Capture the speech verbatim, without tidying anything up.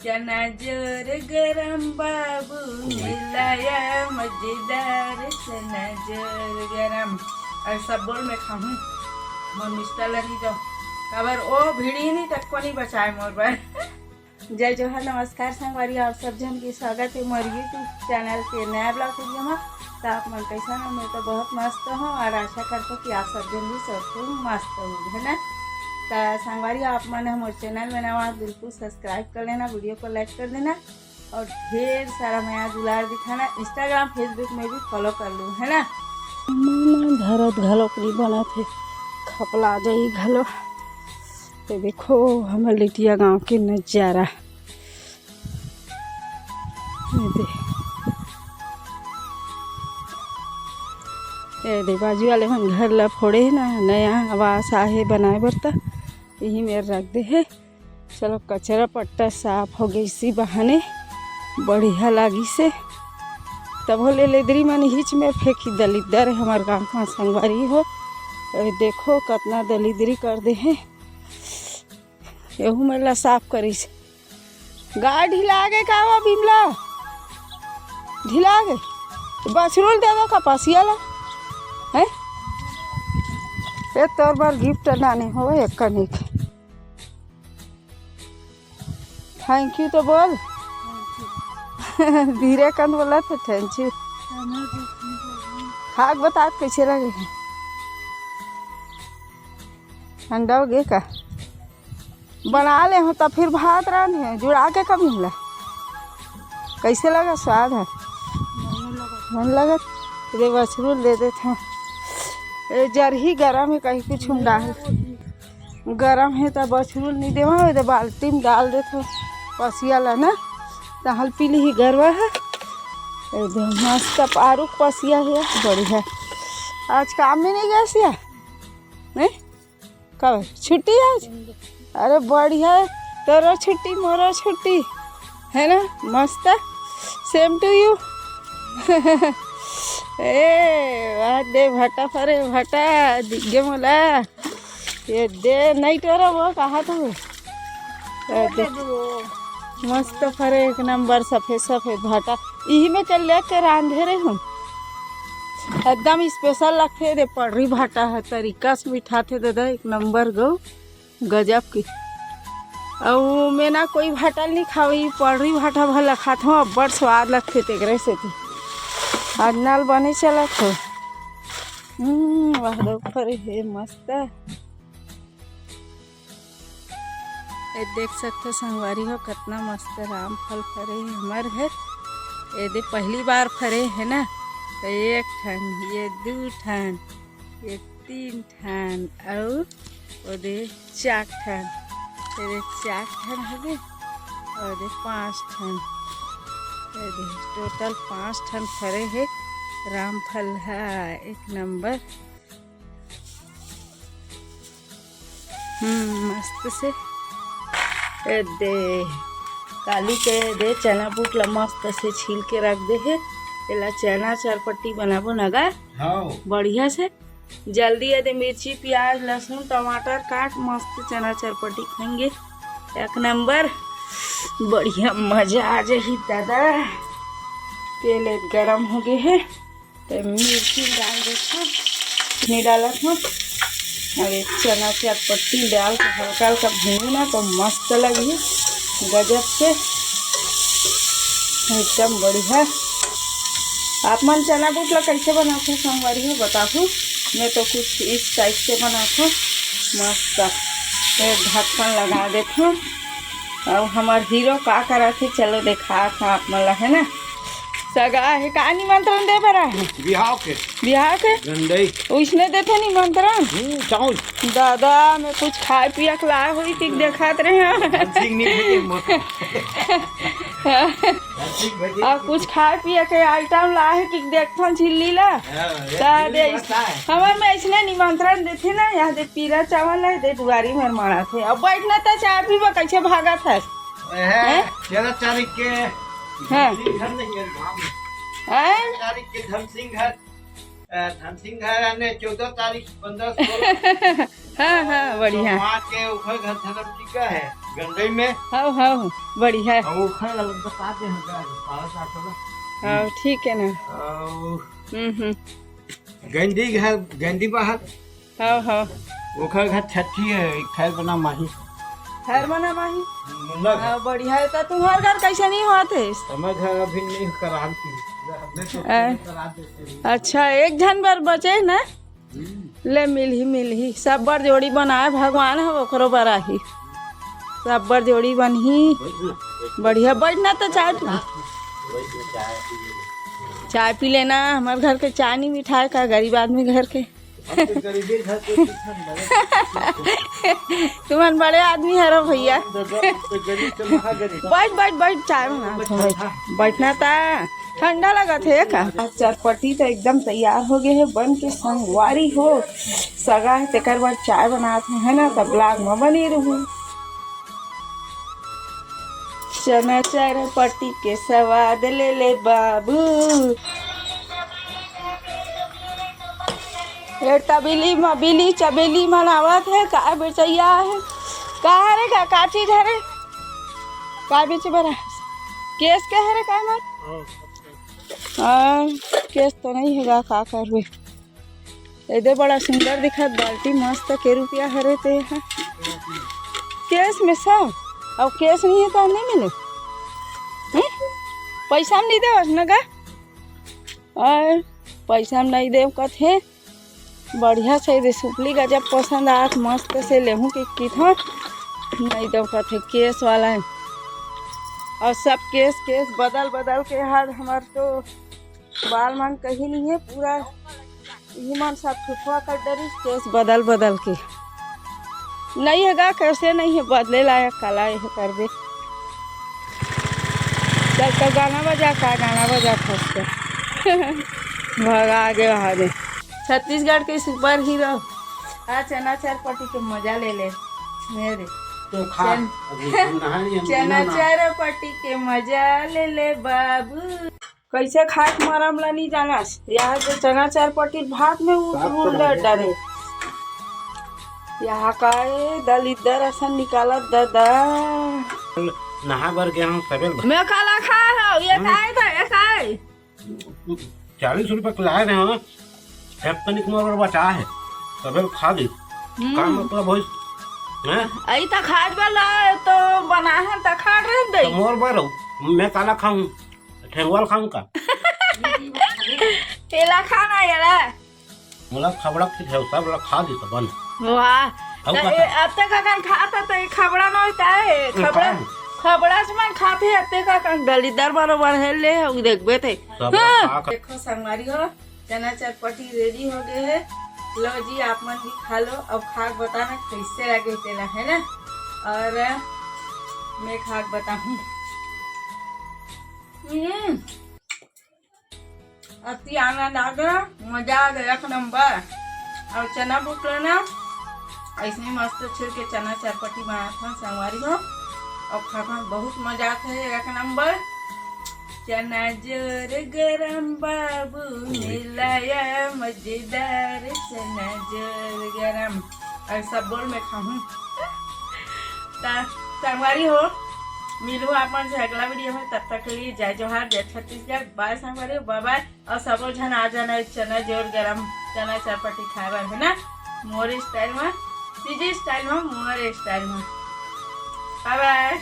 चना जोर गरम बाबू, मिलाया मजेदार चना जोर गरम। अउ सब बोल मैं खाहूँ, मोर मिस्टर ल नहीं दो, काबर ओ भिड़ी नहीं तक को नहीं बचाए मोर बर। जय जोहार, नमस्कार संगवारी, आप सब झन के स्वागत हे मोर YouTube चैनल के नया ब्लॉग वीडियो में। तो आप मन कैसन हो? मैं तो बहुत मस्त हूँ और आशा करता हूँ कि आप सब झन भी स्वस्थ हो, मस्त हो, है ना? तो संगवारी, आप मन ह मोर चैनल में नवा, बिल्कुल सब्सक्राइब कर लेना, वीडियो को लाइक कर देना और ढेर सारा मया दुलार दिखाना। Instagram, Facebook में भी फॉलो कर लो, है ना? मन धरत घलोक नहीं बनत हे, खपला जाई घलो। ये देखो हमर लिटिया गांव के नजारा। ये दे, ये दे बाजू वाले मन घर ला फोड़े हे ना, नया आवास आहे बनाए बर, त यही मेर रख दे हे। चलो, कचरा पट्टा साफ हो गई इसी बहाने, बढ़िया लागिस हे। तभो ले लेदरी मन हिच में फेंकी, दलिद्दर हे हमर गाँव के संगवारी हो। ए, देखो कतना दलिद्दरी कर दे हे। एहू मन ला साफ करिस। गाय ढिला गे का वो बिमला? ढिला गे? बछरू ल दे दो कपासिया ला। हैं? ए, तोर बर गिफ्ट लाने हो एक कनिक। थैंक यू तो बोल। धीरे कन बोला तो थैंक यू। खाक बतात कैसे लगे हे? ठंडा हो गए का? बना ले हो तब फिर भात रांधे, जुड़ा के कभी मिला। कैसे लगा स्वाद है? मन लगत। दे बछरू दे देत हूँ। ए, जरही गरम है, कहीं कुछ हम डाल। गरम है तो बछरू नहीं देवा, ये बाल्टी में डाल देत हूँ। पसिया ला ना, तहल पीली ही गरवा है। एकदम मस्त पारुक पसिया है, बढ़िया। आज काम में नहीं गया सिया? नहीं? कब छुट्टी आज? अरे बढ़िया है, तोरो छुट्टी, मोरो छुट्टी, है ना? मस्त, same to you। ए, वाह दे भाटा फरे, भाटा दिग्गे मोला। ये दे, नहीं टोरा वो कहा तो। ये दे। मस्त फरे, एक नंबर सफेद सफेद भाटा। इही में के लेके रांधे रहे हम। एकदम special लगथे दे, पड़री भाटा है, तरीका से मिठाथे दादा, एक नंबर गो, गजब की। अउ मैं ना कोई भाटा नहीं खाओ, ई पड़री भाटा भला खात हूँ, अब्बड़ स्वाद लगथे तेकरे सेती। आज नल बने चलत हो। हम्म, वाह दो फरे हे मस्त। ए देख सकथो संगवारी हो, कतना मस्त रामफल फरे हे हमर घर। ए दे पहली बार फरे हे ना, तो एक ठन, ये दू ठन, ये तीन ठन, अउ ओ दे चार ठन, ए दे चार ठन हो गे, ओ दे पाँच ठन, ए दे total पाँच ठन फरे हे रामफल ह, एक नंबर। हम्म, मस्त से। ए दे, काली के दे चना बूट ला मस्त से छील के रख दे हे। एला चना चरपट्टी बनाबो न गा। हाँ। बढ़िया से। जल्दी ए दे मिर्ची, प्याज, लहसुन, टमाटर काट, मस्त चना चरपट्टी खाएंगे। एक नंबर। बढ़िया मजा आ जाही दादा। तेल ए गरम हो गए हे। तो मिर्ची डाल देथन, नहीं डालत हूँ। अरे चना के पत्ती डाल के हल्का हल्का भूनू ना तो मस्त लगी, गजब से एकदम बढ़िया। आप मन चना बूट ला कैसे बनाते संगवारी हो बताहू। मैं तो कुछ इस टाइप से बनाता हूँ, मस्त। फिर ढक्कन लगा देता हूँ। अब हमार हीरो का करा थे, चलो देखा था आप मन ला, है ना। सगा हे, का निमंत्रण दे बर आहे? बिहाव के। बिहाव के? गंडई। उसने देथे निमंत्रण? हम्म, चाउर। दादा, मैं कुछ खाए पिए के लाए होई, तिक देखात रहे हैं। धन सिंह नहीं भेजे मोर। धन सिंह भेजे। और कुछ खाए पिए के आइटम लाए है, तिक देखथन झिल्ली ला। हाँ, ये ता झिल्ली दे, बस आए। हमर में इसने निमंत्रण देथे ना, यहाँ दे पीरा चावल है, दे दुआरी में माड़ा थे। अब बैठना तो चाय पीबा, कैसे भागत है? हैं? हैं? तेरह तारीख के हाँ। धन सिंह घर नहीं है, गाँव में। हैं? तेरह तारीख के धन सिंह घर। अ, धन सिंह घर आने चौदह तारीख, पन्द्रह सोलह। हाँ, हाँ, बढ़िया। तो वहाँ के ओखर घर धर्म टीका है, गंडई में। हाँ, हाँ, बढ़िया। और ओखर अलग बता दे, हम जा रहे, बारह साल होगा। हाँ, ठीक है ना। और हम्म, हम्म। गंडी घर, गंडी बाहर। हाँ, हाँ। ओखर घर छठी है, एक खैर बना माही। खैर बना माही? मुन्ना घर। हाँ, बढ़िया है। तो तुम्हार घर कैसे नहीं होत है? हमर घर अभी नहीं करा थी। हमने तो आ, करा देते हैं। अच्छा, एक झन बर बचे ना? हम्म। ले, मिलही, मिलही। सब बर जोड़ी बनाए भगवान ह, ओकरो बर आही। सब बर जोड़ी बनही। बैठ ना, बैठ। बढ़िया, बैठ ना तो चाय पी। बैठ ना, चाय पी ले। चाय पी लेना। हमारे घर के चाय नहीं मिठाए का, गरीब आदमी घर के। अब तो गरीबी घर के कुछ नहीं लगे। तुमन बड़े आदमी हरो भैया। हम तो ग-, हम तो गरीब से महागरीब। बैठ, बैठ, बैठ, चाय बना। बैठ, बैठ। बैठना ता। ठंडा लगत हे का? चरपटी तो एकदम तैयार हो गए है, बन के संगवारी हो। सगा है, तेकर बर चाय बनात है, है ना? त vlog में बने रहू। चना चरपटी के स्वाद ले ले बाबू। ए तबेली म बिली चबेली मनावत हे, का बेचैया हे? का हरे का, का चीज हरे? का बेचे बर? केस के हरे का मत? हाँ, केस तो नहीं हे गा, का करबे? एदे बड़ा सुंदर दिखत बाल्टी, मस्त के रुपया हरे ते ह। केस में सब, अब केस नहीं है तो नहीं मिले। हैं? पैसा में नहीं देवस न गा? और पैसा में नहीं देव कथे। बढ़िया से एदे सुपली गजब पसंद आत, मस्त से लेहूं कि किथों नहीं देव कथे केस वाला है। और सब केस, केस बदल बदल के हाल हमार तो बाल मन कहीं नहीं है, पूरा ये मन सब ठुठुआ कर डरिस, केस बदल बदल के। नहीं है गा, कैसे नहीं है, बदले लायक कला ये कर दे। चल तो गाना बजा, का गाना बजा फंस के। भगा गए वहाँ दे। छत्तीसगढ़ के सुपर हीरो। आ चना चरपटी के मजा ले ले। मेरे तो खा, चन-, अभी हम नहा नहीं, हम चना बिना नहा। चरपटी के मजा ले ले बाबू। कैसे खाए के मरम ला नहीं जानस? यहाँ के चना चरपटी भात में उ-, साफ तो उड़ नहीं। डरे। यहाँ का ए दलिद्दर असन निकालत दादा। नहा बर गया हूँ सबेल। मैं काला खा हो, ये हम्म। खाए था, ये खाए। चालीस रुपए के लाए रहे हो, एक तनिक मोर बर बचा है, सबेल खा दी। हम्म। का मतलब होइस? हैं? आई त खाए बर लाए तो बना है त खा रहे दे। तो मोर बर हो, मैं काला खाऊं? ठेंगवा ल खाऊं का? तेला खाना येला। मोला खबड़ा के ठेंगवा सब ला खा दी त बन। वाह। अब त का ए, था? अत्ते का कन खाता त ए खबड़ा न होता है। ए, खबड़ा, का? खबड़ा से मन खाते अत्ते का कन दलिद्दर बरोबर है ले, उ देखबे ते। सब ला हाँ। खा, खा। देखो संगवारी हो, चना चरपटी रेडी हो गए है। लो जी, आप मन भी खा लो। अब खा के बताना कैसे लगे तेला, है ना? और मैं खा के बताहूँ। हम्म, अति आनंद आ गया, मजा आ गया, एक नंबर। और चना बूट लेना, ऐसे ही मस्त छिल के चना चरपटी बनात हन संगवारी हो, और खात हन, बहुत मजा आत है, एक नंबर। चना जोर गरम बाबू, मिलाया मजेदार, चना जोर गरम। और सब बोल मैं खाहूँ। ता संगवारी हो, मिलू आप मन से अगला वीडियो में, तब तक के लिए जय जोहार, जय छत्तीसगढ़, बाय संगवारी हो, बाय बाय। और सबो झन आ जाना चना जोर गरम, चना चरपटी खाए बर, है ना, मोर स्टाइल में, सीजी स्टाइल में, मोर स्टाइल में। बाय बाय।